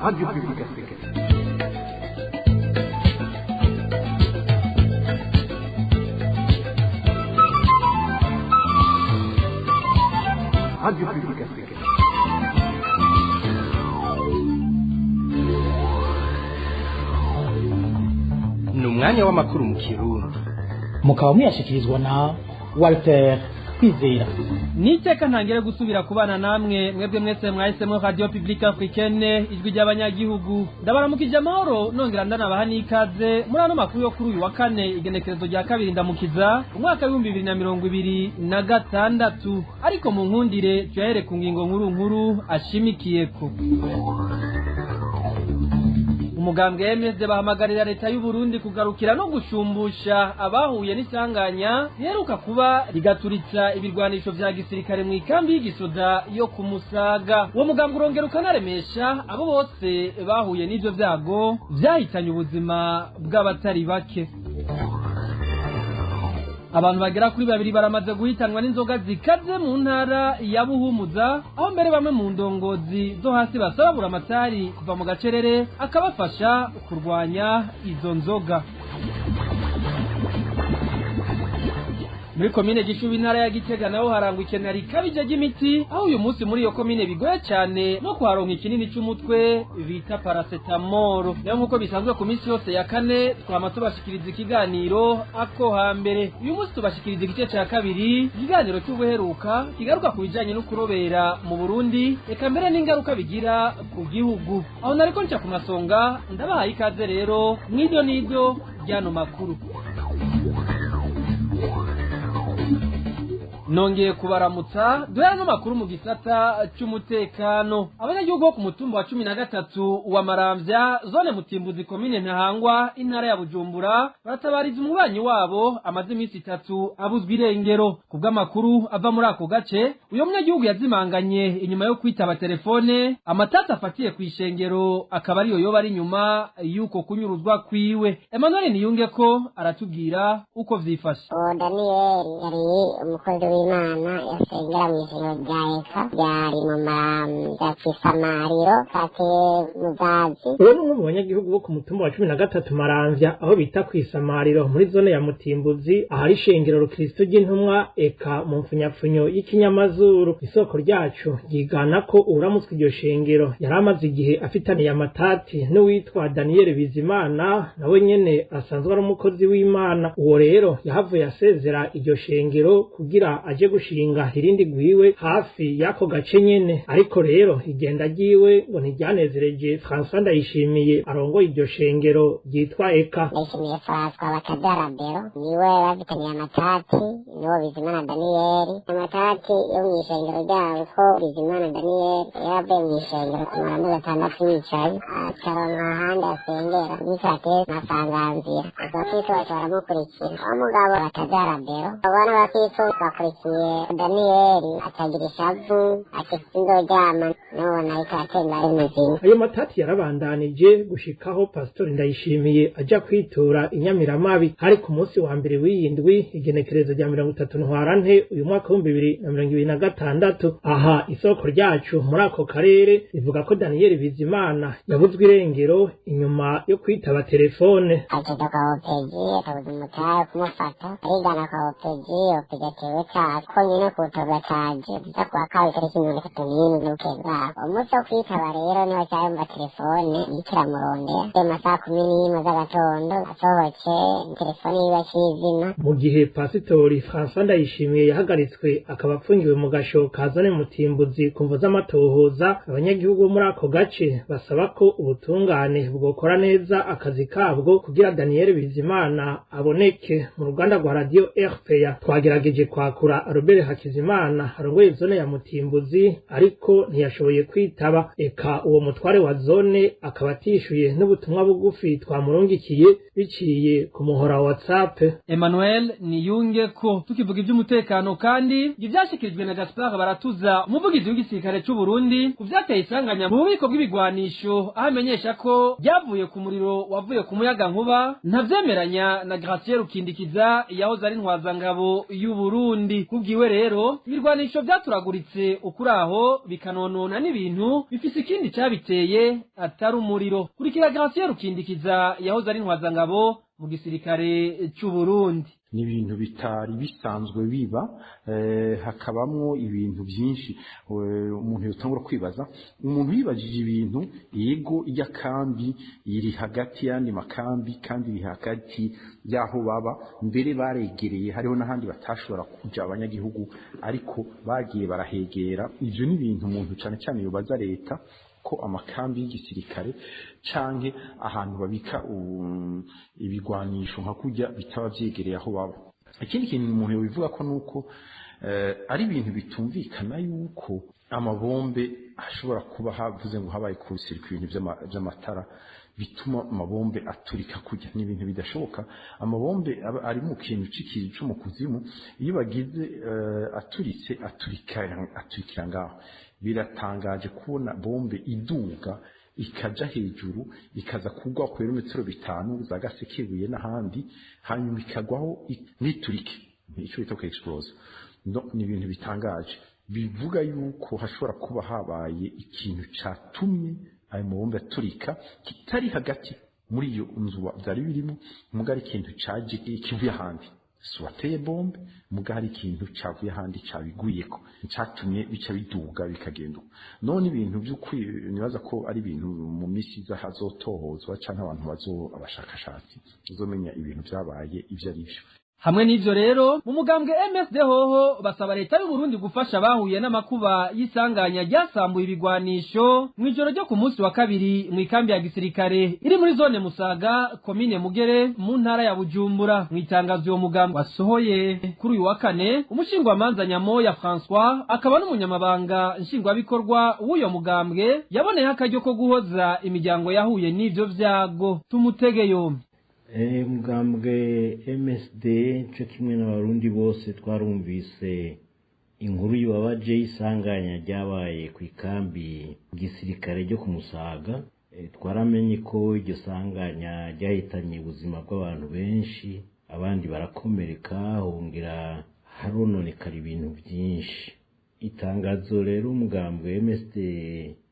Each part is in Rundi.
Radio Publique Africaine. Radio Publique Africaine. Ni umwanya w'amakuru mu Kirundi. Mukaba muyashyikirizwa na Walter Kwizera. Niteka ntangere gusubira kubana namwe mwebwe mwese mwahisemo Radio Publique Africaine, ijwi ry'abanyagihugu. Ndabaramukije amahoro, nongera ndanabaha n'ikaze muri ano makuru yo kuri uyu wa kane, igenekerezo rya 2 ndamukiza umwaka w'2026. Ariko mu nkundire tuyahere ku ngingo nkuru nkuru ashimikiyeko. Umugambwe MSD bahamagarira leta y'u Burundi kugarukira no gushumbusha abahuye n'isanganya riheruka kuba rigaturitsa ibirwanisho vya gisirikare mu ikambi y'igisoda yo kumusaga. Uwo mugambwe urongera ukanaremesha abo bose bahuye n'ivyo vyago vyahitanye ubuzima bw'abatari bake. Abantu bagera kuri babiri baramaze guhitanwa n'inzoga zikaze mu ntara ya Buhumuza, aho mbere bamwe mu ndongozi zo hasi basaba buramatari kuva mu gacerere akabafasha kurwanya izo nzoga. Muri komine Gishubi, intara ya Gitega, naho harangwa ikena rikabije ry'imiti, aho uyu munsi muri iyo komine bigoye cyane no kuharonka ikinini c'umutwe bita paracetamol. Nayo nk'uko bisanzwe ku minsi yose ya kane twama tubashikiriza ikiganiro ako hambere. Uyu munsi tubashikiriza igice ca kabiri, ikiganiro c'ubuheruka kigaruka ku bijanye no kurobera mu Burundi, eka mbere n'ingaruka bigira ku gihugu. Aho nariko nca ku masonga, ndabahaye ikaze rero mw'iryo n'iryo ry'ano makuru. Nongeye kubaramutsa. Duhera no makuru mu gisata c'umutekano. Abanyagihugu bo ku mutumba wa 13 wa Maramvya, zone Mutimbuzi, komine Ntahangwa, intara ya Bujumbura, baratabariza umubanyi wabo amaze iminsi 3 abuzwa irengero. Kubw'amakuru ava muri ako gace, uyo munyagihugu yazimanganye inyuma yo kwitaba telefone, amatata afatiye kw'ishengero akaba ariyo yoba ari inyuma y'uko kunyuruzwa kwiwe. Emmanuel Niyunge ko aratubwira uko vyifashe. Uwo Daniel yari umukozi w'Imana, yasengera mu ijoro rya Eka, ryari mu Maramvya kw'isamariro katiye Muzazi. Uwo ni umwe mu banyagihugu bo ku mutumba wa 13 Maramvya, aho bita kw'isamariro muri zone ya Mutimbuzi, ahari ishengero rukristo ry'intumwa Eka mu mfunyapfunyo y'ikinyamazuru. Isoko ryacu ryigana ko uwuramutswe iryo shengero yari amaze igihe afitaniye amatati n'uwitwa Daniel Bizimana, nawe nyene asanzwe ari umukozi w'Imana. Uwo rero yahavuye asezera iryo shengero kugira aje gushinga irindi gwiwe hafi y'ako gace nyene. Ariko rero igenda ryiwe ngo ntiryanezereje François Ndayishimiye arongoye iryo shengero ryitwa Eka. Ndayishimiye François Bakajarabero niwe bafitaniye amatati n'uwo Bizimana Daniel. Amatati yo mw'ishengero ryabo, ko Bizimana Daniel yaravuye mw'ishengero kumara amezi 6 yicaye, acaronka ahandi asengera yifate Masanganzira. Abakristo baca baramukurikira. Uwo mugabo Bakajarabero abana bakristo bakurikiye Daniyeli, acagira ishavu ati sinzoryama nubona ariko aratemba ari muzima. Ayo matati yarabandanije gushikaho Pasitori Ndayishimiye aja kwitura inyamiramabi. Hari ku munsi wa mbere w'iyindwi, igenekerezo rya 30 Ntwarante uyu mwaka w'2026. Aha isoko ryacu muri ako karere rivuga ko Daniel Bizimana yabuzwe irengero inyuma yo kwitaba telefone. Agenda kwa OPG, akabuza umutahe kumufata, arigana kwa OPG, OPG atewe ko nyine kutoga caje biza kuwa kabiri tariki 31 z'ukwezi kwako. Umunsi wo kwitaba rero niho cyayumva telefone iriko iramurondera ayo masaha 11 z'agatondo, asohotse telefone yiwe akizima. Mu gihe Pasitori François Ndayishimiye yahagaritswe akaba apfungiwe mu gasho ka zone Mutimbuzi ku mvo z'amatohoza, abanyagihugu bo muri ako gace basaba ko ubutungane bwokora neza akazi kabwo kugira Daniel Bizimana aboneke. Mu ruganda rwa Radio RPA twagerageje kwakura Robert Hakizimana arongoye zone ya Mutimbuzi, ariko ntiyashoboye kwitaba. Eka uwo mutware wa zone akaba atishuye n'ubutumwa bugufi twamurungikiye biciye ku muhora wa WhatsApp. Emmanuel Niyunge ko tukivuga iby'umutekano kandi ivyashikirijwe na Gaspard Baratuza, umuvugizi w'igisirikare c'u Burundi, ku vyateye isanganya mu bubiko bw'ibigwanisho, aho amenyesha ko byavuye ku muriro wavuye ku muyaga nkuba, ntavyemeranya na Gratien Rukindikiza yahoze ari ntwazangabo y'u Burundi. Burundi. Kubwiwe rero, ibirwanisho vyaturaguritse ukuraho bikanonona n'ibintu bifise ikindi cabiteye atari umuriro. Kurikira Gratien Rukindikiza, yahoze ari ntwazangabo mu gisirikare c'u Burundi. Ni ibintu bitari bisanzwe biba, hakabamwo ibintu byinshi umuntu yotangura kwibaza. Umuntu yibajije ibintu, yego, ijya kambi iri hagati y'andi makambi, kandi iri hagati y'aho baba, mbere baregereye, hariho n'ahandi batashobora kuja abanyagihugu, ariko bagiye barahegera. Ivyo ni ibintu umuntu cane cane yobaza leta, ko amakambi y'igisirikare canke ahantu babika ibigwanisho nka kurya bitaba vyegereye aho baba. Ikindi kintu umuntu yobivuga ko nuko ari ibintu bitumvikana yuko amabombe ashobora kuba havuze ngo habaye kusirika ibintu vy'amatara bituma amabombe aturika kujya. Ni ibintu bidashoboka. Amabombe ari mu kintu c'ikintu co mu kuzimu, iyo bagize aturitse, aturikira ngaho. Biratangaje kubona bombe iduga ikaja hejuru, ikaza kugwa ku birometero 5 za Gasekebuye n'ahandi, hanyuma ikagwaho ntiturike, ico bita ko explose. No, ni ibintu bitangaje, bivuga yuko hashobora kuba habaye ikintu catumye ayo mabombe aturika kitari hagati muri iyo nzu byari birimo, muga ari ikintu caje kivuye ahandi. Si wateye bombe, muga hari ikintu cavuye ahandi cabiguyeko, catumye bica biduga bikagenda. None ibintu nibaza ko ari ibintu mu misi iza hazotohozwa, canke abantu bazo abashakashatsi bazomenya ibintu vyabaye ivyo ari vyo. Hamwe n'ivyo rero, mu mugambwe MSD hoho basaba leta y'u Burundi gufasha abahuye n'amakuba y'isanganya ryasambuye ibigwanisho mw'ijoro ryo ku munsi wa kabiri mw'ikambi ya gisirikare iri muri zone Musaga, komine Mugere, mu ntara ya Bujumbura. Mw'itangazo uwo mugambwe wasohoye kuri uyu wa kane, umushingwamanza Nyamoya François, akaba n'umunyamabanga nshingwabikorwa w'uyo mugambwe, yaboneyeho akaryo ko guhoza imiryango yahuye n'ivyo vyago. Tumutege yombi. Mugambwe MSD cyo kimwe n'abarundi bose twarumvise inkuru yibabaje y'isanganya ryabaye ku ikambi gisirikare ryo ku Musaga. Twaramenye ko iryo sanganya ryahitanye ubuzima bw'abantu benshi, abandi barakomereka, hongera harononekara ibintu byinshi. Itangazo rero umugambwe MSD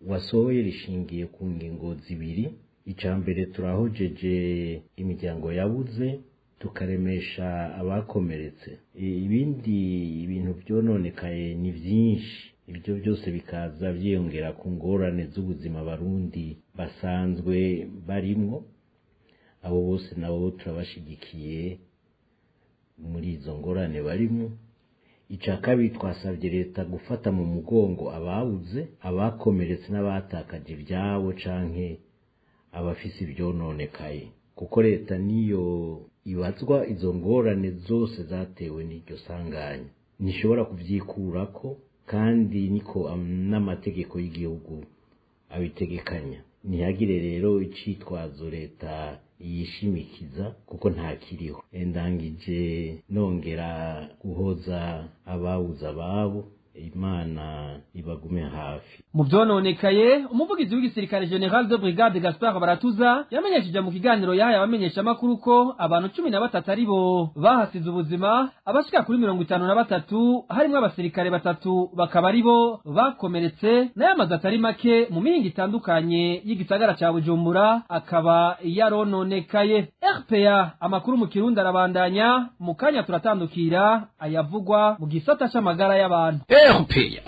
wasohoye rishingiye ku ngingo zibiri. Icya mbere, turahojeje imiryango yabuze, tukaremesha abakomeretse. Ibindi ibintu byononekaye ni byinshi, ibyo byose bikaza byiyongera ku ngorane z'ubuzima abarundi basanzwe barimwo. Abo bose nabo turabashigikiye muri izo ngorane barimo. Icya kabiri, twasabye leta gufata mu mugongo ababuze, abakomeretse n'abatakaje ibyabo canke abafise ibyononekaye, kuko leta niyo ibazwa izo ngorane zose zatewe n'iryo sanganya, ntishobora kubyikurako, kandi niko n'amategeko y'igihugu abitegekanya. Ntihagire rero icitwazo leta yishimikiza, kuko ntakiriho. Ndangije nongera guhoza ababuze ababo, Imana ibagume hafi. Mu vyononekaye, umuvugizi w'igisirikare Général de Brigade Gaspard Baratuza yamenyesheje mu kiganiro yahaye abamenyeshamakuru ko abantu 13 aribo bahasize ubuzima, abashika kuri 53 harimwo abasirikare batatu bakaba aribo bakomeretse, nayo amazu atari make mu mihingo itandukanye y'igisagara ca Bujumbura akaba yarononekaye. RPA, amakuru mu Kirundi arabandanya. Mu kanya turatandukira ayavugwa mu gisata c'amagara y'abantu. RPA.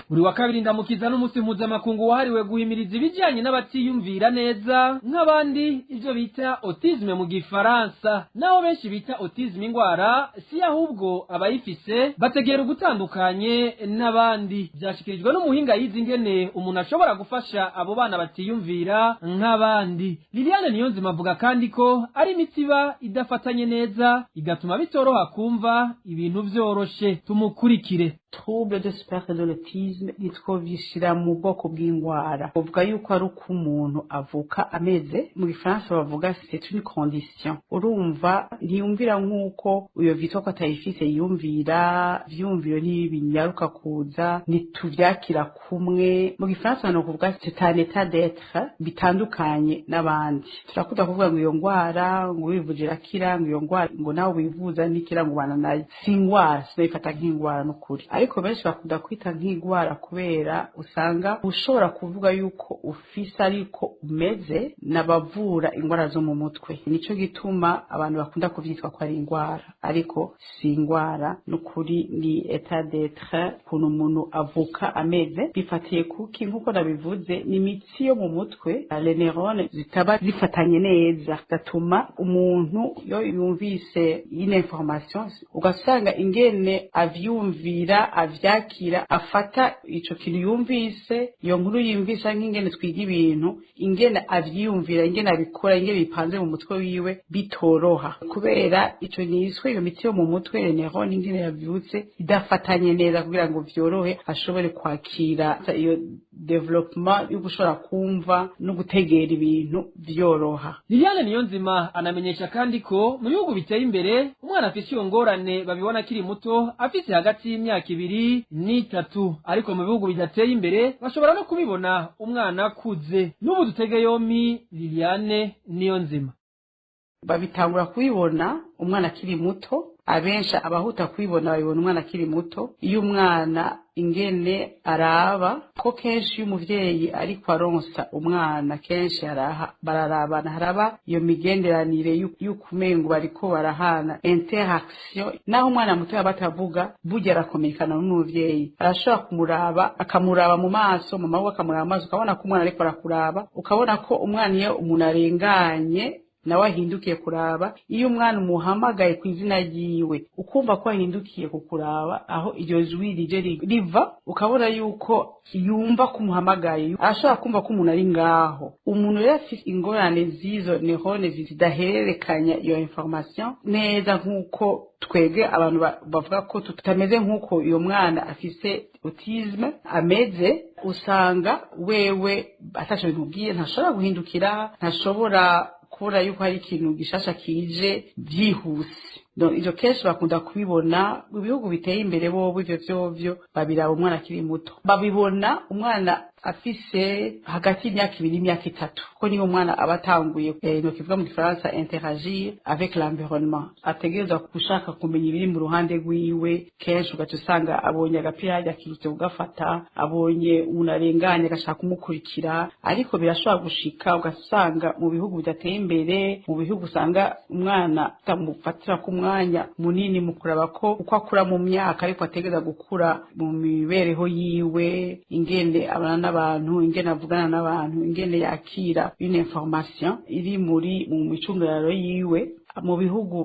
Buri wa kabiri ndamukiza n'umunsi mpuzamakungu wahariwe guhimiriza ibijyanye n'abatiyumvira neza nk'abandi, ibyo bita autisme mu gifaransa. Naho benshi bita autisme ingwara, si ahubwo abayifise bategera ugutandukanye n'abandi. Byashikirijwe n'umuhinga yize ingene umuntu ashobora gufasha abo bana batiyumvira nk'abandi. Liliane Niyonzima avuga kandi ko ari imitiba idafatanye neza, igatuma bitoroha kumva ibintu vyoroshe. Tumukurikire. Trouble de spectre de l'autisme nitwo mu bwoko bw'indwara, uvuga yuko ari uko umuntu avuka ameze. Mu gifaransa bavuga c'est une condition. Urumva, ntiyumvira nk'uko uyo vyitwa ko atayifise yiyumvira, vyumviro ntibinyaruka kuza, ntituvyakira kumwe. Mu gifaransa no kuvuga c'est un état d'être bitandukanye n'abandi. Turakunda kuvuga ngo iyo ngwara ngo wivuje irakira, ngo iyo ngwara ngo nawe wivuza nikira, ngo ubana nayo. Si ingwara, sinayifata nk'ingwara n'ukuri, ariko benshi bakunda kwita nk'ingwara kubera usanga ushobora kuvuga yuko ufise ariko umeze n'abavura ingwara zo mu mutwe. Nico gituma abantu bakunda kuvyitwa ko ari ingwara, ariko si ingwara n'ukuri, ni état d'être, ukuntu umuntu avuka ameze. Bifatiye kuki? Nk'uko nabivuze, ni imitsi yo mu mutwe, les neurones zitaba zifatanye neza, gatuma umuntu iyo yumvise une information, ugasanga ingene avyumvira, avyakira, afata ico kintu yumvise, iyo nkuru yumvise, nk'ingene twiga ibintu, ingene avyiyumvira, ingene abikora, ingene bipanze mu mutwe wiwe bitoroha, kubera ico niswe iyo mitsi yo mu mutwe, les neurones, ingene yavyutse idafatanye neza kugira ngo vyorohe ashobore kwakira iyo développement yo gushobora kumva no gutegera ibintu vyoroha. Liliane Niyonzima anamenyesha kandi ko mu bihugu biteye imbere umwana afise iyo ngorane babibona akiri muto, afise hagati y'imyaka 2 n'3, ariko mu bihugu bidateye imbere bashobora no kubibona umwana akuze. N'ubu dutege yompi Liliane Niyonzima. Babitangura kubibona umwana akiri muto. Abenshi abahuta kubibona babibona umwana akiri muto, iyo umwana ingene araba ko kenshi iyo umuvyeyi ariko aronsa umwana, kenshi araha bararabana, haraba iyo migenderanire y'ukumengo bariko barahana interaction. Naho umwana muto yaba atavuga, burya arakominikana n'umuvyeyi, arashobora kumuraba, akamuraba mu maso, mama we akamuraba mu maso, ukabona ko umwana ariko arakuraba, ukabona ko umwana iyo umuntu arenganye nawe ahindukiye kuraba, iyo umwana umuhamagaye ku izina ryiwe ukumva ko ahindukiye kukuraba aho iryo jwi rije riva, ukabona yuko yumva ko umuhamagaye, arashobora kumva ko umuntu ari ngaho. Umuntu rero afise ingorane z'izo neurones zidahererekanya iyo information neza nk'uko twebwe abantu bavuga ko tutameze nk'uko uyo mwana afise autisme ameze, usanga wewe ataco bimubwiye, ntashobora guhindukira, ntashobora kubona yuko hari ikintu gishasha kije byihuse. Donc ivyo kenshi bakunda kubibona mu bihugu biteye imbere. Bobo ivyo vyovyo babiraba umwana akiri muto, babibona umwana afise hagati y'imyaka 2 n'imyaka 3, ko niyo umwana aba atanguye, no kivuga mu gifaransa interagir avec l'environnement, ategerezwa gushaka kumenya ibiri mu ruhande rwiwe. Kenshi ugaca usanga abonye agapira harya akirutse kugafata, abonye umuntu arenganye agashaka kumukurikira. Ariko birashobora gushika ugasanga mu bihugu bidateye imbere, mu bihugu usanga umwana utamufatira ku mwanya munini mu kuraba ko uko akura mu myaka, ariko ategereza gukura mu mibereho yiwe, ingene abana n'abantu, ingene avugana n'abantu, ingene yakira une information iri muri mu micungararo yiwe, mu bihugu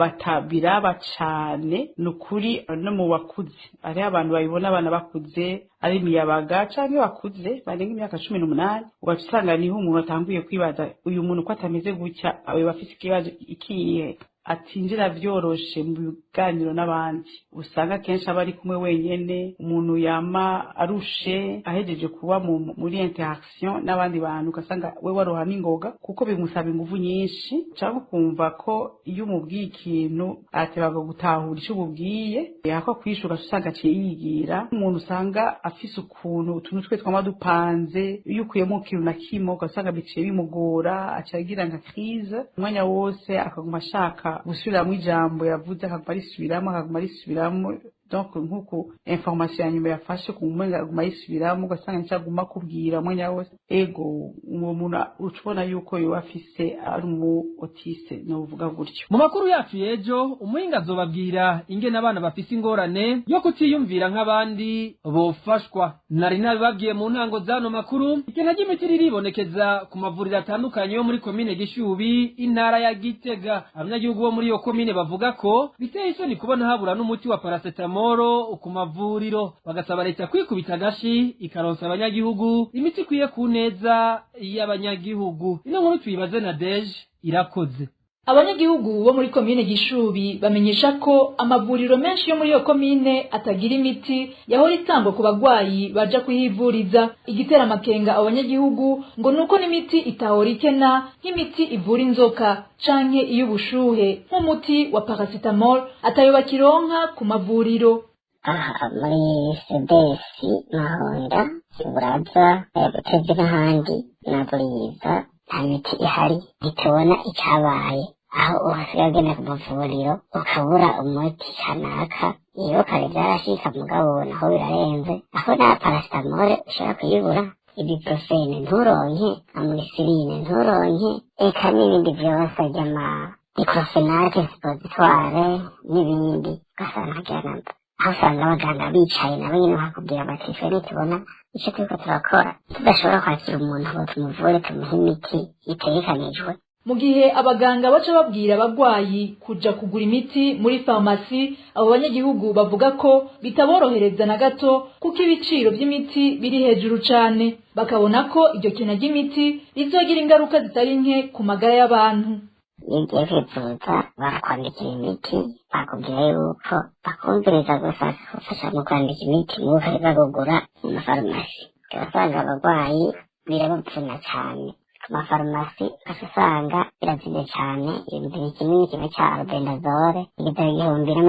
batabiraba cane ni ukuri. No mu bakuze hariho abantu babibona, abana bakuze, ari imiyabaga canke bakuze barenga imyaka 18, ugaca usanga niho umuntu atanguye kwibaza: uyu muntu ko atameze gutya, aba afise ikibazo ikihe? Atinjira vyoroshe mu biganiro n'abandi, usanga kenshi aba ari kumwe wenyene, umuntu yama arushe ahejeje kuba muri interaction n'abandi bantu, ugasanga we waroha n'ingoga kuko bimusaba inguvu nyinshi, cyangwa ukumva ko iyo umubwiye ikintu aratebaga gutahura ico umubwiye, yako kwishura usanga aciye yigira. Umuntu usanga afise ukuntu utuntu twe twama dupanze, iyo ukuyemo ikintu na kimwe ugasanga biciye bimugora, aca agira nka crise umwanya wose, akaguma ashaka gusubiramwo ijambo yavuze, akaguma arisubiramwo, akaguma arisubiramwo. Donc nkuko information ya nyuma yafashe ku mwenga aguma ayisubiramo, ugasanga nico aguma akubwira umwanya wose. Ego, uwo muntu uca ubona yuko yoba afise, ari umu autiste, novuga gutyo. Mu makuru yacu y'ejo umuhinga azobabwira ingene abana bafise ingorane yo kutiyumvira nk'abandi bofashwa. Nari nabibabwiye mu ntango z'ano makuru, ikena ry'imiti riribonekeza ku mavuriro atandukanye yo muri komine Gishubi, intara ya Gitega. Abanyagihugu bo muri iyo komine bavuga ko biteye isoni kubona habura n'umuti wa paracetamol ku mavuriro, bagasaba leta kwikubita agashi ikaronsa abanyagihugu imiti ikwiye ku neza y'abanyagihugu. Ino nkuru tuyibaze na Deje Irakoze. Abanyagihugu bo muri komine Gishubi bamenyesha ko amavuriro menshi yo muri iyo komine atagira imiti yahora itangwa ku bagwayi baja kuhivuriza. Igitera amakenga abo banyagihugu ngo nuko n'imiti itahora ikena, nk'imiti ivura inzoka canke iy'ubushuhe, nk'umuti wa paracetamol atayo bakironka ku mavuriro. Aha muri sedesi Mahonda, Buraza, Butezi n'ahandi na Buriza nta miti ihari, ntitubona icabaye. Aho uhasigaye ugenda ku mavuriro ukabura umuti kanaka. Iyo kare vyarashika, mugabo naho birarenze, aho na paracetamol ushobora kuyibura, ibuprofene nturonke, amoxicilline nturonke, eka n'ibindi vyose vy'ama diclofenac suppositoire n'ibindi, ugasanga ntagira namba. Aho usanga abaganga bicaye nabo nyene bakakubwira bati twe ntitubona ico turiko turakora, tudashobora kwakira umuntu ngo tumuvure, tumuhe imiti itegekanijwe. Mu gihe abaganga baca babwira abagwayi kuja kugura imiti muri farumasi, abo banyagihugu bavuga ko bitaborohereza na gato, kuko ibiciro vy'imiti biri hejuru cane, bakabona ko iryo kena ry'imiti rizogira ingaruka zitari nke ku magara y'abantu. Iyo ugiye kwivuza barakwandikira imiti, bakubwira yuko bakumviriza gusa, bakagufasha mu kwandika imiti, mubo ukaza kugura mu mafarumasi. Ugasanga abarwayi birabavuna cane. Ku mafarumasi ugaca usanga birazimvye cane. Ibintu kinini kimwe ca albendazole kigeze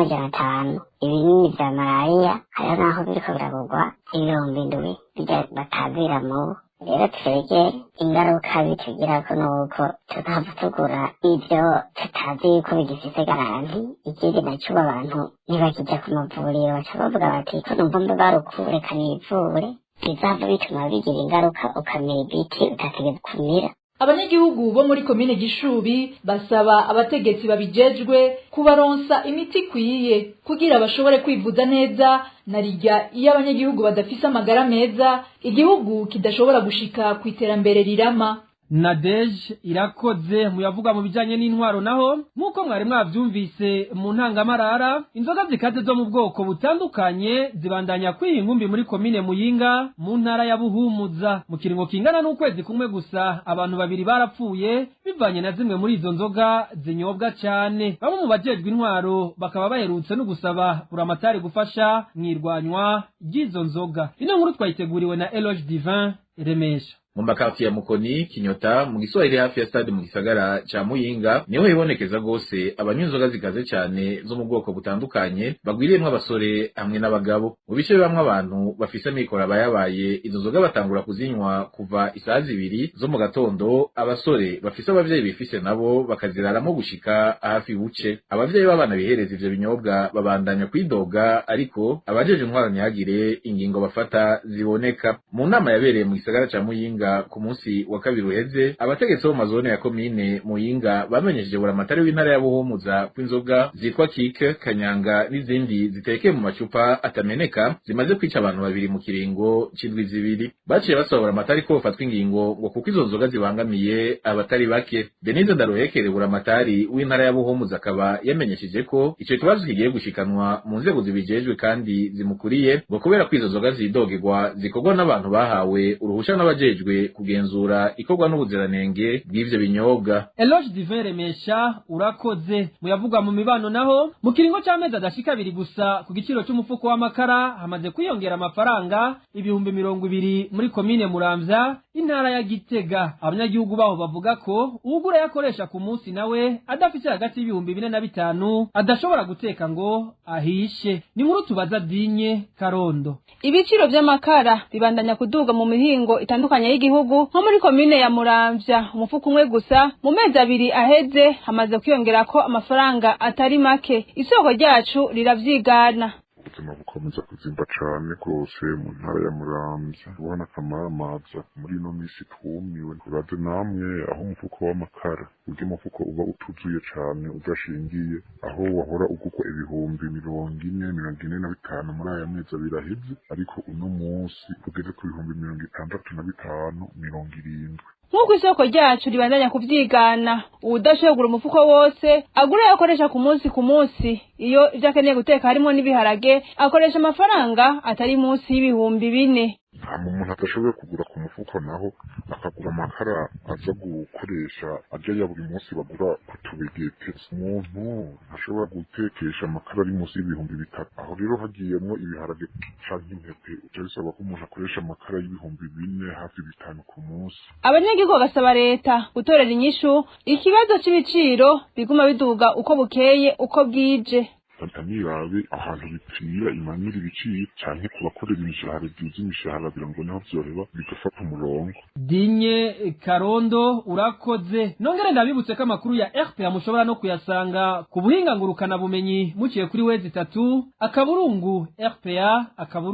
1500, ibinini vya malariya hariho naho biriko biragurwa 7000, birya batazira mubu. Rero twebwe ingaruka bitugirako nuko tutahava tugura ivyo tutazi yuko bigifise garanti. Ikindi naco, ubu abantu ntibakija ku mavuriro, baca bavuga bati ko numva mbe barukure, reka nivure. Bizahava bituma bigira ingaruka, ukamira ibiti utategeza kumira. Abanyagihugu bo muri komine Gishubi basaba abategetsi babijejwe kubaronsa imiti ikwiye kugira bashobore kwivuza neza, narirya iyo abanyagihugu badafise amagara meza, igihugu kidashobora gushika ku iterambere rirama. Nadege irakoze. Muyavuga mu bijanye n'intwaro naho, nk'uko mwari mwavyumvise mu ntangamarara, inzoga zikaze zo mu bwoko butandukanye zibandanya kwiha inkumbi muri komine Muyinga mu ntara ya Buhumuza. Mu kiringo kingana n'ukwezi kumwe gusa, abantu babiri barapfuye bivanye na zimwe muri izo nzoga zinyobwa cane. Bamwe mu bajejwe intwaro bakaba baherutse no gusaba buramatari gufasha mwirwanywa ry'izo nzoga. Ino nkuru twayiteguriwe na Eloge Divin Remesha. Mu makartier ya Mukoni, Kinyota, mu Giswahili hafi ya stade mu gisagara ca Muyinga niho hibonekeza gose abanywa inzoga zikaze cane zo mu bwoko butandukanye, bagwiriyemwo abasore hamwe n'abagabo. Mu bice bibamwo abantu bafise amikoro abayabaye, izo nzoga batangura kuzinywa kuva isaha 2 zo mu gatondo, abasore bafise abavyeyi bifise nabo bakaziraramwo gushika hafi buce. Abavyeyi b'abana bihereza ivyo binyobwa babandanya kwidoga, ariko abajeje intwaro ntihagire ingingo bafata ziboneka. Mu nama yabereye mu gisagara ca Muyinga ku munsi wa kabiri uheze, abategetsi bo mu mazone ya komine Muyinga bamenyesheje buramatari w'intara ya Buhumuza ko inzoga zitwa Kike, Kanyanga n'izindi zitekeye mu macupa atameneka zimaze kwica abantu babiri mu kiringo c'indwi 2. Baciye basaba buramatari ko bofatwa ingingo ngo kuko izo nzoga zibangamiye abatari bake. Denise Ndaruhekere, buramatari w'intara ya Buhumuza, akaba yamenyesheje ko ico kibazo kigiye gushikanwa mu nzego zibijejwe kandi zimukuriye, ngo kubera ko izo nzoga zidogerwa zikorwa n'abantu bahawe uruhusha n'abajejwe kugenzura ikorwa n'ubuziranenge bw'ivyo binyobwa. Eloge Divin Remesha urakoze. Muyavuga mu mibano naho, mu kiringo c'amezi adashika abiri gusa, ku giciro c'umufuko w'amakara hamaze kwiyongera amafaranga 20,000 muri komine Muramvya, intara ya Gitega. Abanyagihugu baho bavuga ko uwugura yakoresha ku munsi nawe adafise hagati y'4,000 na 5,000 adashobora guteka ngo ahishe. Ni nkuru tubaza Dinye Karondo. Ibiciro vy'amakara bibandanya kuduga mu mihingo itandukanye y'igihugu, nko muri komine ya Muramvya umufuko umwe gusa mu mezi 2 aheze hamaze kwiyongerako amafaranga atari make. Isoko ryacu riravyigana. Ubuzima bukomeza kuzimba cane rwose mu ntara ya Muramvya, ubona akamaramaza muri ino misi twumiwe. Uraze namwe aho umufuko w'amakara urya umufuko uba utuzuye cane udashingiye, aho wahora ugurwa 40,000, 45 muri aya mezi 2 aheze, ariko uno munsi ugeze ku 65,000, 70. Nk'uko isoko ryacu ribandanya kuvyigana, uwudashoboye kugura umufuko wose agura ayo akoresha ku munsi ku munsi. Iyo ivyo akeneye guteka harimo n'ibiharage, akoresha amafaranga atari munsi y'4,000. Hama umuntu adashoboye kugura ku mufuko naho akagura amakara aza gukoresha arya ya buri munsi bagura ku tubegete. Umuntu ntashobora gutekesha amakara ari munsi y'3000. Aho rero hagiyemwo ibiharage canke intete, uca bisaba ko umuntu akoresha amakara y'4000 hafi 5 ku munsi. Abanyagihugu bagasaba leta gutorera inyishu ikibazo c'ibiciro biguma biduga uko bukeye uko bwije. Leta nirabe ahantu bipfira imanura ibiciro, canke ku bakorera imishahara iduza imishahara, kugira ngo niho vyoheba bigafata umurongo. Dinye Karondo, urakoze. Nongere ndabibutse ko amakuru ya RPA mushobora no kuyasanga ku buhinga ngurukana bumenyi muciye kuri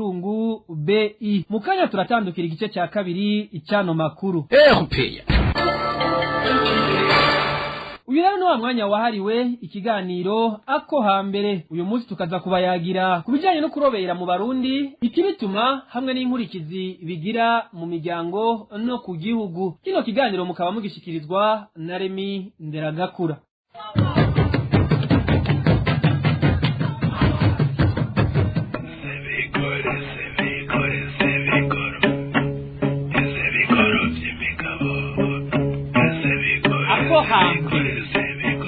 w3.rpa.bi. Mu kanya turatandukira igice cya kabiri icano makuru RPA. Uyu rero ni wa mwanya wahariwe ikiganiro ako hambere. Uyu munsi tukaza kubayagira ku bijanye no kurobera mu Barundi, ikibituma hamwe n'inkurikizi bigira mu miryango no ku gihugu. Kino kiganiro mukaba mugishikirizwa na Remi Nderagakura. Ako hambere,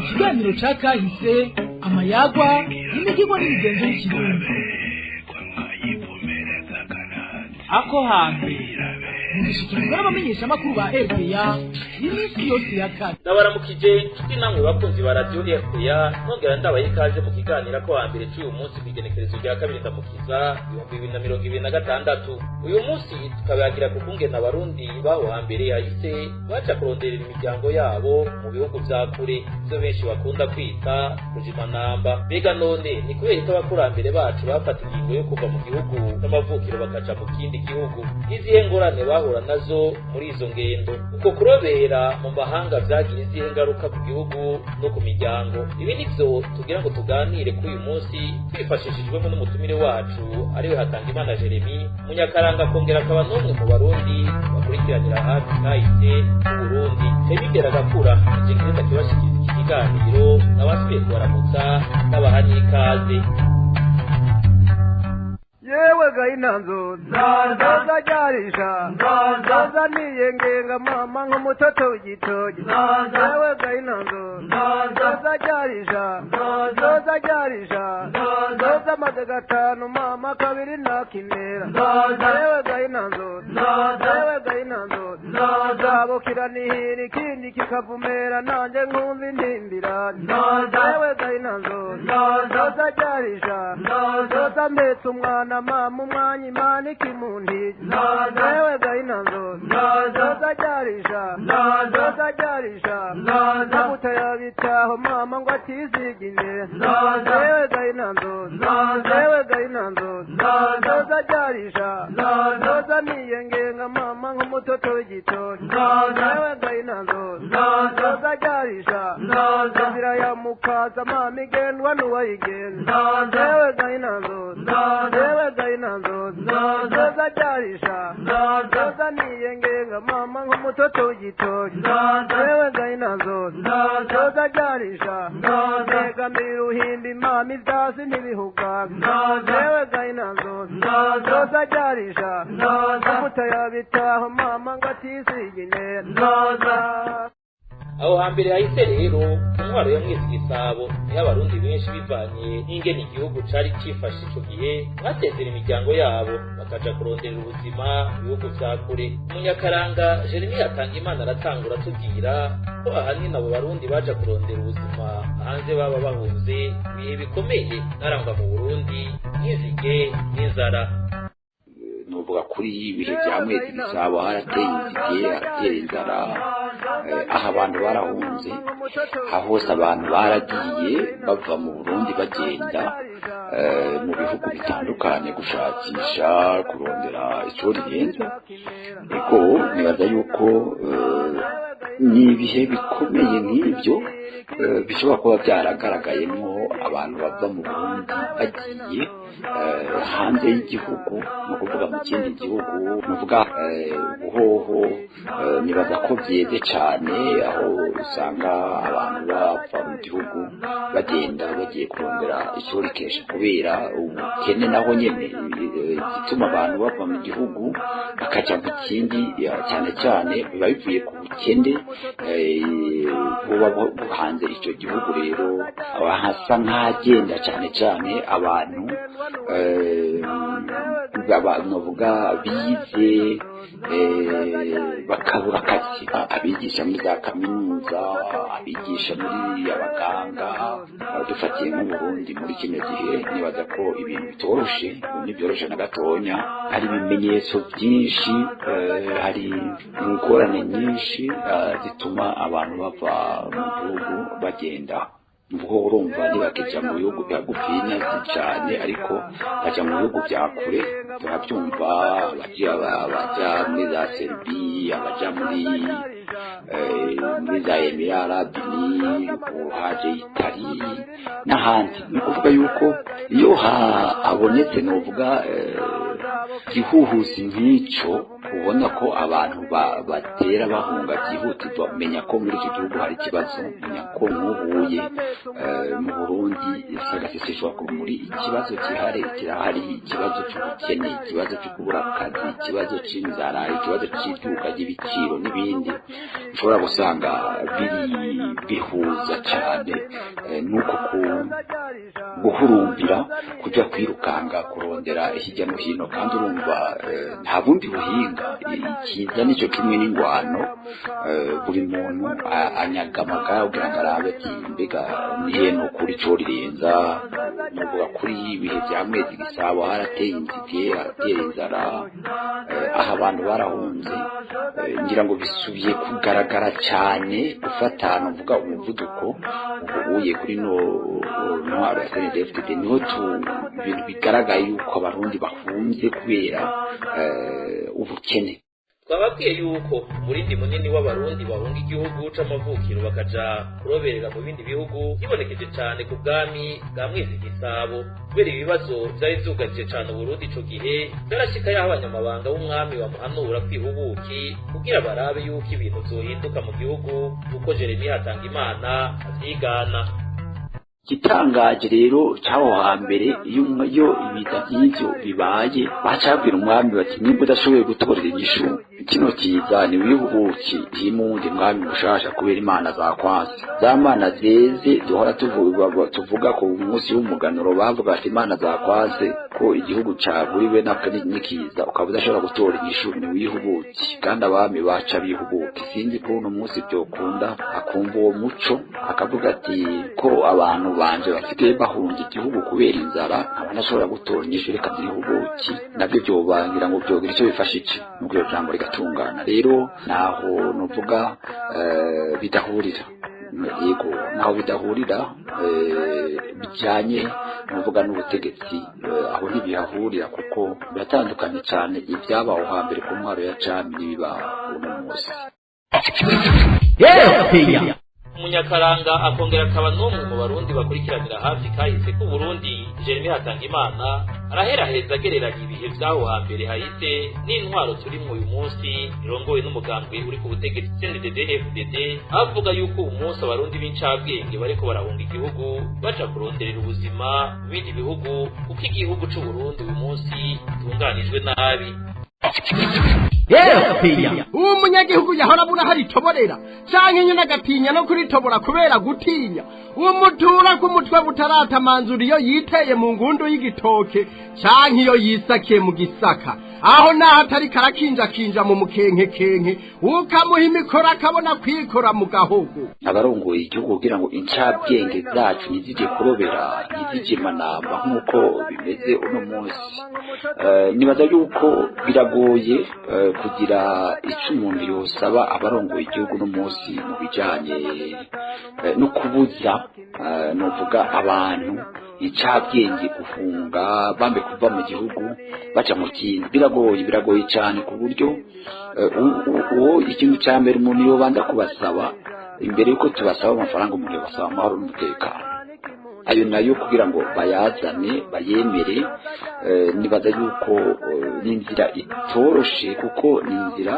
ikiganiro ca kahise, amayagwa n'imigirwa n'imigenzo y'ikirundi. Ako hambere mugishikirizwa n'abamenyeshamakuru ba RPA iminsi yose ya kane. Ndabaramukije inshuti namwe bakunzi ba radiyo RPA, nongera ndabaye ikaze mu kiganiro ko hambere cy'uyu munsi ku igenekerezo rya 2 ndamukiza 2026. Uyu munsi tukabagira ku kungena Abarundi baho hambere yahise baca kuronderera imiryango yabo mu bihugu vya kure, ivyo benshi bakunda kwita kujimanamba. Mbega none ni kubera ko abakurambere bacu bafata ingingo yo kuva mu gihugu c'amavukiro bakaja mu kindi gihugu? Izihe ngorane bahura nazo muri izo ngendo? Uko kurobera mu mahanga vyagira izihe ngaruka ku gihugu no ku miryango? Ibi nivyo tugira ngo tuganire kuri uyu munsi twifashishijwemo n'umutumire wacu ariwe Hatangimana Jeremy, Munyakaranga, akongera akaba n'umwe mu Barundi bakurikiranira hafi kahise k'Uburundi. Remi Nderagakura ije ngenda kibashikiriza iki kiganiro, nabasubiye kubaramutsa n'abaha n'ikaze. Yewe gayinanzo nzoza ryarisha nzoza niyengenga mama nk'umutoto w'igitoki. Yewe gayinanzo nzoza ryarisha nzoza ryarisha nzoza amaze 5 mama 2 na kimera. Yewe gayinanzo, yewe gayinanzo nzabukira nihira ikindi kikavumera nanjye nkumva intimbira. Yewe gayinanzo nzoza ryarisha nzoza mpetse umwana mama umwanya imana ikimuntije. Yewe gayinanzo nzoza ryarisha nzoza ryarisha nzabuta yabitaho mama ngo atizigine. Yewe gayinanzo, yewe gayinanzo nzoza ryarisha nzoza niyengenga mama nk'umutoto w'igitoki. Yewe gayinanzo nzoza ryarisha inzira ya mukaza mama igendwa n'uwayigenza. Yewe gayinanzo, yewe gayinanzo nzoza ryarisha nzoza niyengenga mama nk'umutoto w'igitoki. Yewe gayinanzo nzoza ryarisha negamira uruhimbi mama ivyasi ntibihuga. Yewe gayinanzo nzoza ryarisha amavuta yabitaho mama ngo atisigine. Aho hambere hahise rero, intwaro ya Mwezi Gisabo niho Abarundi benshi bivanye n'ingene igihugu cari cifashe ico gihe batezera imiryango yabo bakaja kuronderera ubuzima mu bihugu vya kure. Umunyakaranga Jeremy Hatangimana aratangura atubwira ko ahanini abo Barundi baja kurondera ubuzima hanze baba bahunze ibihe bikomeye narangwa mu Burundi nk'inzige n'inzara. Nuvuga kuri ibihe bya Mwezi Gisabo harateye inzige, harateye inzara, aho abantu barahunze, aho hose abantu baragiye bava mu Burundi bagenda mu bihugu bitandukanye gushakisha kurondera ico rirenze. Ego nibaza yuko ni ibihe bikomeye nk'ibyo bishobora kuba byaragaragayemo abantu bava mu Burundi bagiye hanze y'igihugu, ni ukuvuga mu kindi gihugu, ni ukuvuga ubuhoho, nibaza ko byeze cyane, aho usanga abantu bava mu gihugu bagenda bagiye kurondera icyorikesha kubera ubukene. Naho nyene igituma abantu bava mu gihugu bakajya mu kindi cyane cyane biba bivuye ku bukene buba buhanze icyo gihugu. Rero hasa nk'ahagenda cyane cyane abantu bavuga bize bakabura akazi, abigisha muri za kaminuza, abigisha muri abaganga. Dufatiye nk'Uburundi muri kino gihe, nibaza ko ibintu bitoroshe, ntibyoroshe na gatonya. Hari ibimenyetso byinshi, hari ingorane nyinshi zituma abantu bava mu gihugu bagenda. Ubwo urumva ntibakijya mu bihugu bya gufinya cyane, ariko bajya mu bihugu bya kure. Turabyumva, abajya muri za Seribiya, abajya muri za Emirats Arabes Unis, haje Itali n'ahandi. Ni ukuvuga yuko iyo habonetse, nuvuga, igihuhusi nk'icyo, ubona ko abantu batera bahunga byihutirwa, menya ko muri icyo gihugu hari ikibazo. Menya ko nk'ubuye mu Burundi sagaseseshwa muri ikibazo gihari, kirahari ikibazo cy'ubukene, ikibazo cyo kubura akazi, ikibazo cy'inzara, ikibazo cy'iduka ry'ibiciro n'ibindi. Ushobora gusanga biri bihuza cyane nuko guhurumbira kujya kwirukanga kurondera hirya no hino, kandi urumva nta bundi buhinga. Ikiza nicyo kimwe n'ingwano, buri muntu anyaga amagara kugira ngo arabe ati mbega nihe no kuri cyo rirenza. Nuvuga kuri ibihe bya Mwezi Gisabo harateye inzige, harateye inzara, aho abantu barahunze. Ngira ngo bisubiye kugaragara cyane ufata nuvuga umuvuduko ubuye kuri no ntwaro ya CNDD-FDD, niho ibintu bigaragaye yuko Abarundi bahunze kubera ubukene. Twababwiye yuko umurindi munini w'Abarundi bahunga igihugu c'amavukiro bakaja kuroberera mu bindi bihugu yibonekeje cane ku bwami bwa Mwezi Gisabo, kubera ibibazo vyari vyugarije cane Uburundi ico gihe. Vyarashika yaho abanyamabanga b'umwami bamuhanura kwihubuki kugira barabe yuko ibintu vyohinduka mu gihugu, kuko Jeremy Hatangimana avyigana. Igitangaje rero cy'aho hambere, iyo ibiza by'ibyo bibaye, bacabwira umwami bati nimba udashoboye gutorera inyishu kino kiza, ni wihubuki himundi mwami mushasha, kubera imana zakwanse, za mana zeze duhora tuvuga ku munsi w'umuganuro. Bavuga ati imana zakwanse ko igihugu caguriwe n'ikiza, ukaba udashobora gutora inyishu, ni wihubuki. Kandi abami baca bihubuki. Sinzi ko uno munsi byokunda akumva uwo muco, akavuga ati ko abantu banje basigaye bahunga igihugu kubera inzara, nkaba ntashobora gutora inyishu, reka nzihubuki. Nabyo byobangira ngo byogira icyo bifasha iki, nuko iryo jambo rigatungana. Rero naho nuvuga bidahurira, yego, naho bidahurira bijyanye nuvuga n'ubutegetsi, aho ntibihahurira kuko biratandukanye cyane ibyabaho hambere ku ntwaro ya cami n'ibiba uno munsi. Umunyakaranga akongera akaba n'umwe mu Barundi bakurikiranira hafi kahise k'Uburundi, Jeremy Hatangimana, araheraheza agereranya ibihe vy'aho hambere hahise n'intwaro turimwo uyu munsi irongowe n'umugambwe uri ku butegetsi CNDD FDD, avuga yuko uyu munsi Abarundi b'incabwenge bariko barahunga igihugu baja kuronderera ubuzima mu bindi bihugu, kuko igihugu c'Uburundi uyu munsi gitunganijwe nabi. Uwo munyagihugu yahora abura hari itoborera canke nyine agatinya no kuritobora kubera gutinya umutura k'umutwe butaratamanzura iyo yiteye mu ngundu y'igitoke canke iyo yisakiye mu gisaka, aho naho atari karakinjakinja mu mukenkekenke, ukamuha imikoro akabona kwikora mu gahogo. Abarongoye igihugu, kugira ngo incabwenge zacu ntizije kurobera, ntizije manamba nk'uko bimeze uno munsi, nibaza yuko biragoye kugira icyo umuntu yosaba abarongoye igihugu uno munsi mu bijanye no kubuza, novuga, abantu incabwenge guhunga, bambe kuva mu gihugu baja mu kindi. Biragoye, biragoye cyane, ku buryo uwo ikintu cya mbere umuntu yobanza kubasaba imbere yuko tubasaba amafaranga, umuntu yobasaba amahoro n'umutekano. Ayo nayo kugira ngo bayazane bayemere, nibaza yuko n'inzira itoroshe, kuko ni inzira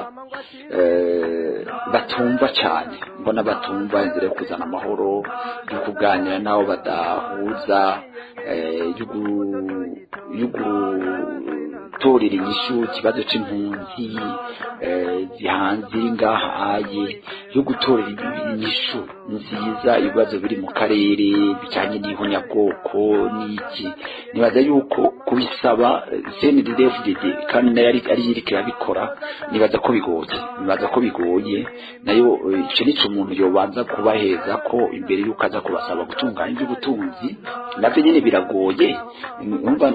batumva cyane. Mbona batumva inzira yo kuzana amahoro, yo kuganira n'abo badahuza, yo gutorera inyishu ikibazo c'impunzi zihanze iri ngahaye, yo gutorera inyishu nziza ibibazo biri mu karere bijanye n'ihonyabwoko n'iki. Nibaza yuko kubisaba CNDD-FDD kandi nayo ari iriko irabikora, nibaza ko bigoye, nibaza ko bigoye nayo. Ico nico umuntu yobanza kubaheza ko imbere yuko aza kubasaba gutunganya iby'ubutunzi, navyo nyene biragoye. Numva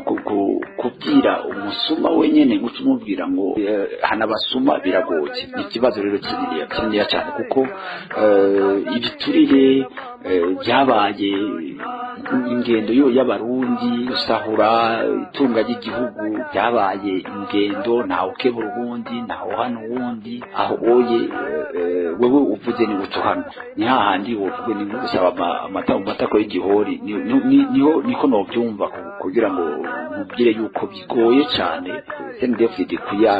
kubwira umusuma wenyene guca umubwira ngo hanabasuma biragoye. Ni ikibazo rero kininiya kininiya cyane, kuko ibiturire byabaye ingendo yo y'abarundi, gusahura itunga ry'igihugu byabaye ingendo, ntawe ukebura uwundi, ntawe uhana uwundi. Aho oye wewe uvuze ni utuhanwa, ni hahandi wovuge ni gusaba amata mu matako y'igihori. Niho niko nobyumva, kugira ngo mubwire yuko bigoye cyane CNDD-FDD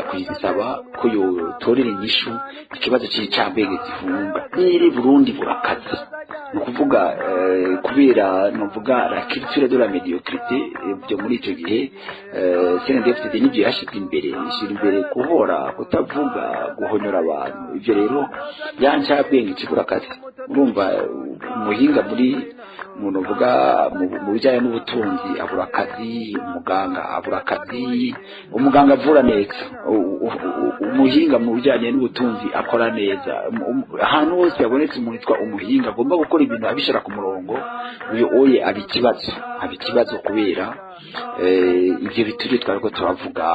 kuyisaba ko yotorera inyishu ikibazo c'icambenge zihunga n'iri Burundi burakaze. Ni ukuvuga kubera novuga la culture de la médiocrité byo muri ico gihe, CNDD-FDD nivyo yashize imbere, ishyira imbere guhora, kutavuga, guhonyora abantu. Ivyo rero ya ncabwenge ciburakaze. Urumva umuhinga muri umuntu uvuga mu bijyanye n'ubutunzi abura akazi, umuganga abura akazi, umuganga avura neza, umuhinga mu bijyanye n'ubutunzi akora neza. Ahantu hose habonetse umuntu witwa umuhinga agomba gukora ibintu abishyira ku murongo, uyu oye aba ikibazo, aba ikibazo kubera ibyo bituri twari ko turavuga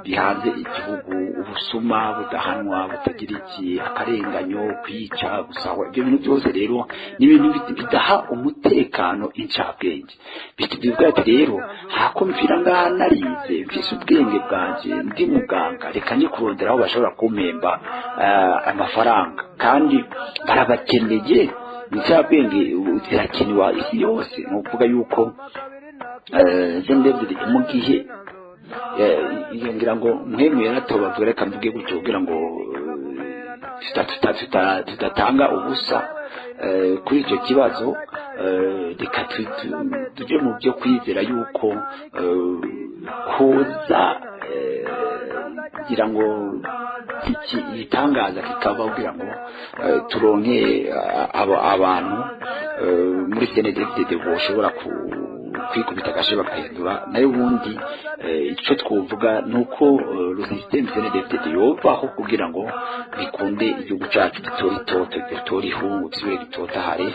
bihanze igihugu, ubusuma budahanwa, butagira iki, akarenganyo, kwica, gusahura. Ibyo bintu byose rero ni ibintu bidaha umutekano incabwenge. Bivuga ati rero hako mpfira ngaha narize, mfise ubwenge bwanje, ndi muganga, reka njye kurondera aho bashobora kumpemba amafaranga, kandi barabakeneye. Incabwenge zirakenewe isi yose. Ni ukuvuga yuko CNDD-FDD mu gihe ngira ngo mwemwe yaratobavuga, reka mvuge gutyo kugira ngo tudatanga ubusa kuri icyo kibazo, reka tujye mu byo kwizera yuko koza kugira ngo igitangaza kikaba, kugira ngo turonke abantu muri CNDD-FDD boshobora kwikubita agashe bagahindura. Nayo ubundi icyo twovuga ni uko le système CNDD-FDD yovaho kugira ngo bikunde igihugu cyacu gitore itoto, gitore ihungu, gisubire gitotahare,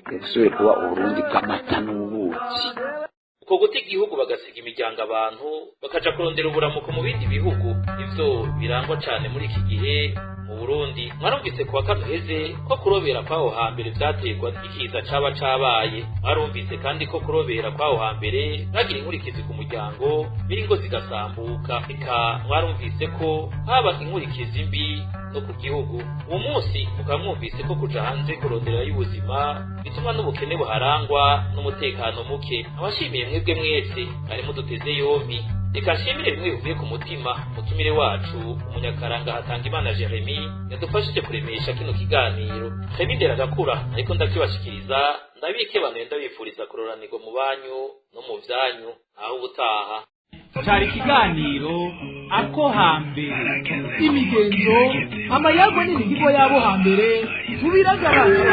gisubire kuba Uburundi bw'amata n'ubuki. Uko guta igihugu bagasiga imiryango, abantu bakaja kurondera uburamuko mu bindi bihugu, ivyo birangwa cane muri iki gihe mu Burundi. Mwarumvise kuwa kane uheze ko kurobera kw'aho hambere vyaterwa n'ikiza caba cabaye. Mwarumvise kandi ko kurobera kw'aho hambere bagira inkurikizi ku muryango, n'ingo zigasambuka. Eka mwarumvise ko haba inkurikizi mbi no ku gihugu. Uwo munsi mukaba mwumvise ko kuja hanze kurondera y'ubuzima bituma n'ubukene buharangwa n'umutekano muke. Abashimiye mwebwe mwese mwari muduteze yompi. Reka nshimire bimwe bivuye ku mutima mutumire wacu umunyakaranga Hatangimana Jeremy yadufashije kuremesha kino kiganiro. Remy Nderagakura ariko ndakibashikiriza, ndabikebanuye, ndabifuriza kuroranirwa mu banyu no mu vyanyu. Aho ubutaha. Cari ikiganiro ako hambere, imigenzo, amayagwa n'imihigo y'abo hambere tubiragabana.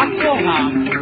Ako hambere.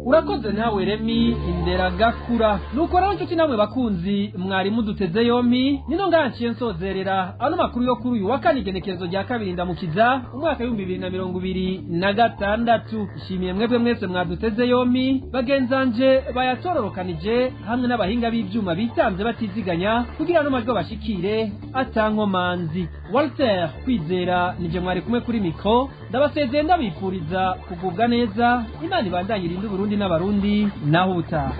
Urakoze nawe Remi Inderagakura. Nuko rero nshuti namwe bakunzi mwari muduteze yompi, nino nganciye nsozerera ano makuru yo kuri uyu wa kane, igenekerezo rya 2 ndamukiza umwaka 2026. Nshimiye mwebwe mwese mwaduteze yompi, bagenzanje bayatororokanije hamwe n'abahinga b'ivyuma bitanze batiziganya kugira ano majwi bashikire atankomanzi. Walter Kwizera nije mwari kumwe kuri mikro. Ndabasezeye ndabifuriza kugubwa neza. Imana ibandanye irinde Uburundi n'Abarundi, naho ubutaha.